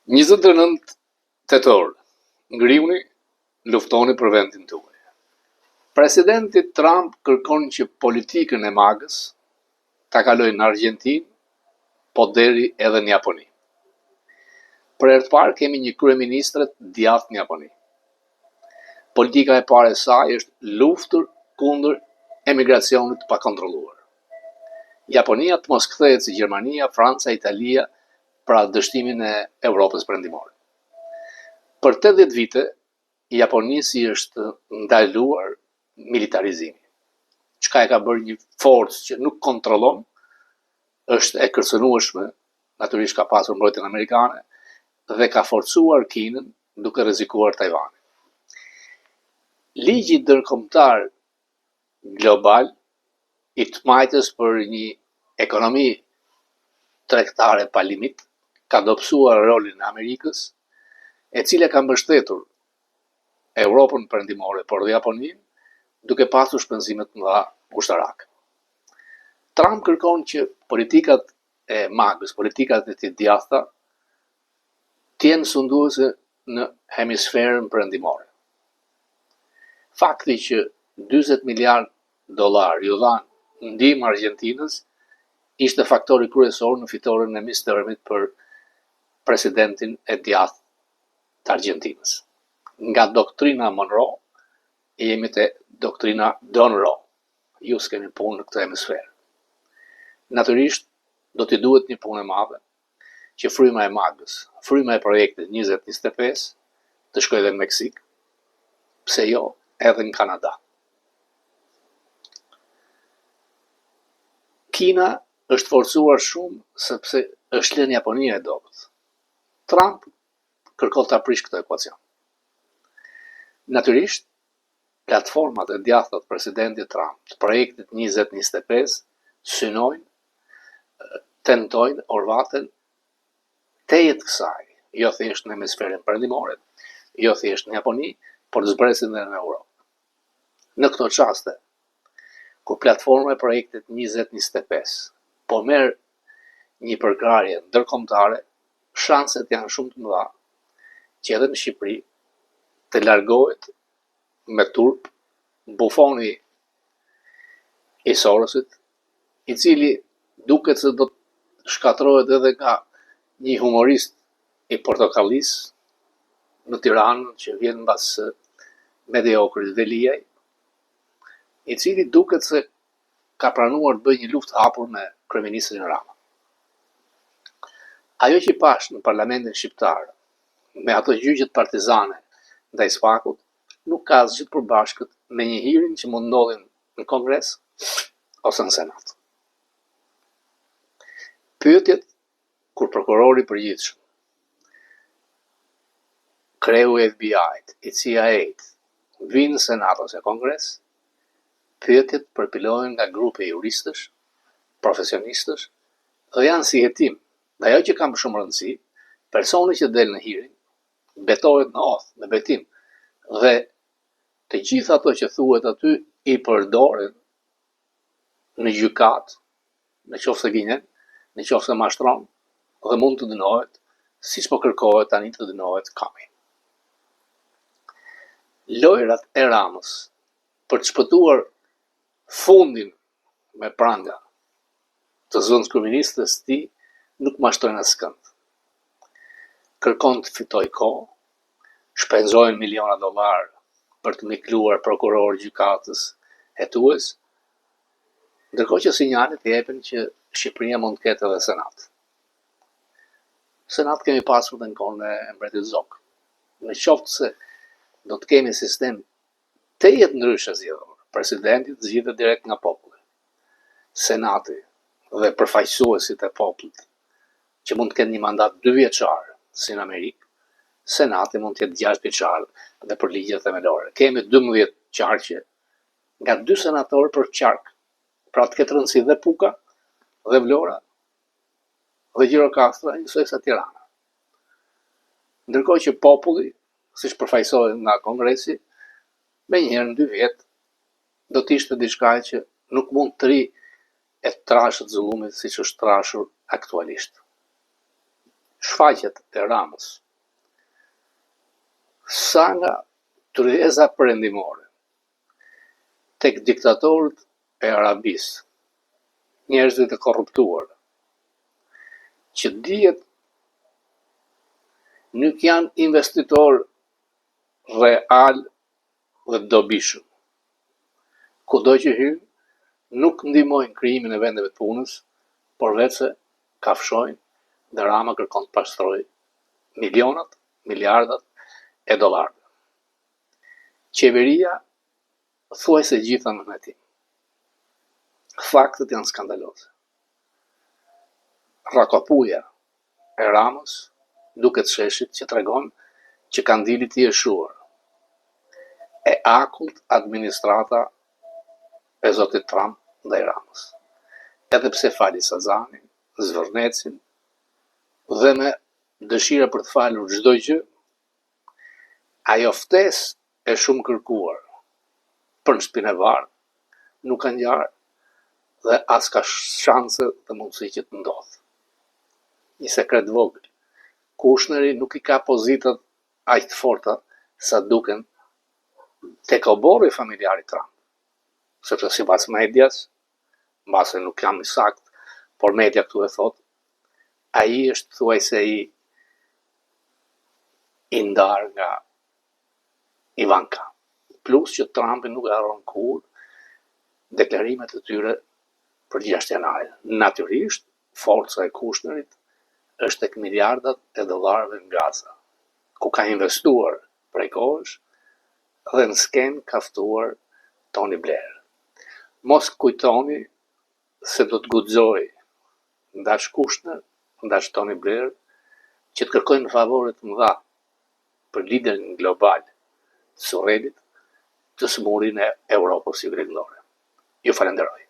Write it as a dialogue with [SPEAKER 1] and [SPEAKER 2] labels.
[SPEAKER 1] 29 tetor, ngrihuni, luftoni për vendin tuaj. Presidenti Trump kërkon që politikën e MAGA-s ta kalojë në Argjentinë, po deri edhe në Japoni. Për herë të parë kemi një kryeministre të djathtë në Japoni. Politika e parë e saj është luftë kundër emigracionit të pakontrolluar. Japonia të mos kthehet si Gjermania, Franca, Italia, pra dështimin e Evropës Perëndimore. Për 80 vite, Japonisë i është ndaluar militarizimi, çka e ka bërë një forcë që nuk kontrollon, është e kërcënueshme, natyrisht ka pasur mbrojtjen amerikane dhe ka forcuar Kinën duke rrezikuar Tajvanin. Ligji ndërkombëtar global i të majtës për një ekonomi tregtare pa limit ka dobësuar rolin e Amerikës, e cila ka mbështetur Evropën Perëndimore, por dhe Japoninë, duke pasur shpenzime të mëdha ushtarake. Trump kërkon që politikat e MAGA-s, politikat e të djathta, të jenë sunduese në hemisferën perëndimore. Fakti që 40 miliard dollar ju dhanë ndihmë Argjentinës ishte faktori kryesor në fitoren e midterm-it për presidentin e djathtë të Argjentinës. Nga doktrina Monroe jemi te doktrina Donroe. Ju s'keni punë në këtë hemisferë. Natyrisht do t'i duhet një punë e madhe që fryma e MAGA-s, fryma e projektit 2025 të shkojë edhe në Meksikë, pse jo edhe në Kanada. Kina është forcuar shumë sepse është lënë Japonia e dobët. Trump kërkon ta prish këtë ekuacion. Natyrisht, platformat e djathta të presidentit Trump, të projektit 2025, synojnë, tentojnë, orvaten tejet kësaj, jo thjesht në hemisferën perëndimore, jo thjesht në Japoni, por të zbresin edhe në Europë. Në këto çaste, kur platforma e projektit 2025 po merr një përkrahje ndërkombëtare, shanset janë shumë të mëdha që edhe në Shqipëri të largohet me turp bufoni i Sorosit, i cili duket se do të shkatërrohet edhe nga një humorist i Portokallisë në Tiranë që vjen mbas mediokrit Veliaj, i cili duket se ka pranuar të bëjë një luftë hapur me kryeministrin Rama. Ajo që pashë në parlamentin shqiptar me ato gjyqet partizane ndaj SPAK-ut nuk ka asgjë të përbashkët me një hearing që mund ndodhin në Kongres ose në Senat. Pyetjet kur prokurori i përgjithshëm, kreu i FBI-t, i CIA-t, vinë në Senat ose Kongres, pyetjet përpilohen nga grupe juristësh, profesionistësh dhe janë si hetim. Dhe ajo që ka më shumë rëndësi, personi që del në hearing betohet në oath, me betim dhe të gjitha ato që thuhet aty i përdoren në gjykatë, në qoftë se gënjen, në qoftë se mashtron dhe mund të dënohet, siç po kërkohet tani të dënohet Comey. Lojrat e Ramës për të shpëtuar fundin me pranga të zëvendëskryeministres së tij nuk mashtrojnë askënd. Kërkon të fitojë kohë, shpenzojnë miliona dollar për të mikluar prokuror, gjykatës, hetues, ndërkohë që sinjalet jepen që Shqipëria mund të ketë edhe senat. Senat kemi pasur dhe në kohën e mbretit Zog. Në qoftë se do të kemi sistem tejet ndryshe zgjedhor, presidenti të zgjidhet direkt nga populli. Senati dhe përfaqësuesit e popullit, që mund të kenë një mandat dy vjeçar, si në Amerikë, Senati mund të jetë 6 vjeçar dhe për ligje themelore. Kemi 12 qarqe nga dy senatorë për qark. Pra të ketë rëndësi dhe Puka dhe Vlora dhe Gjirokastra, njësoj sa Tirana. Ndërkohë që populli, siç përfaqësohet nga Kongresi, menjëherë në dy vjet do të ishte diçka që nuk mund të rri e trashët zullumit siç është trashur aktualisht. Shfaqjet e Ramës sa nga tryeza perëndimore tek diktatorët e Arabisë, njerëzit e korruptuar, që dihet nuk janë investitorë realë dhe të dobishëm. Kudo që hyjnë, nuk ndihmojnë krijimin e vendeve të punës, por veçse kafshojnë dhe Rama kërkon të pastrojë milionat, miliardat e dollarëve. Qeveria thuajse e gjitha nën hetim. Faktet janë skandaloze. Rraskapuja e Ramës duket sheshit që tregon që kandili i tij është shuar. E akullt administrata e zotit Trump ndaj Ramës. Edhe pse fali Sazanin, Zvërnecin dhe me dëshira për të falur çdo gjë, ajo ftesë e shumëkërkuar për në Shtëpinë e Bardhë nuk ka ngjarë dhe as ka shanse dhe mundësi që të ndodhë. Një sekret të vogël, Kushneri nuk i ka pozitat aq të forta sa duken tek oborri familjar i Trump, sepse sipas medias, mbase nuk jam i saktë, por media këtu e thotë, ai është thuajse i i ndarë nga Ivanka. Plus që Trumpi nuk e harron kurrë deklarimet e tyre për 6 janarin. Natyrisht, forca e Kushnerit është tek miliardat e dollarëve në Gaza, ku ka investuar prej kohësh dhe në skenë ka ftuar Tony Blair. Mos kujtoni se do të guxojë ndash Kushner, ndash Tony Blair, që të kërkojnë favore të mëdha për liderin global të Surrelit, të sëmurin e Europës Juglindore. Ju falenderoj.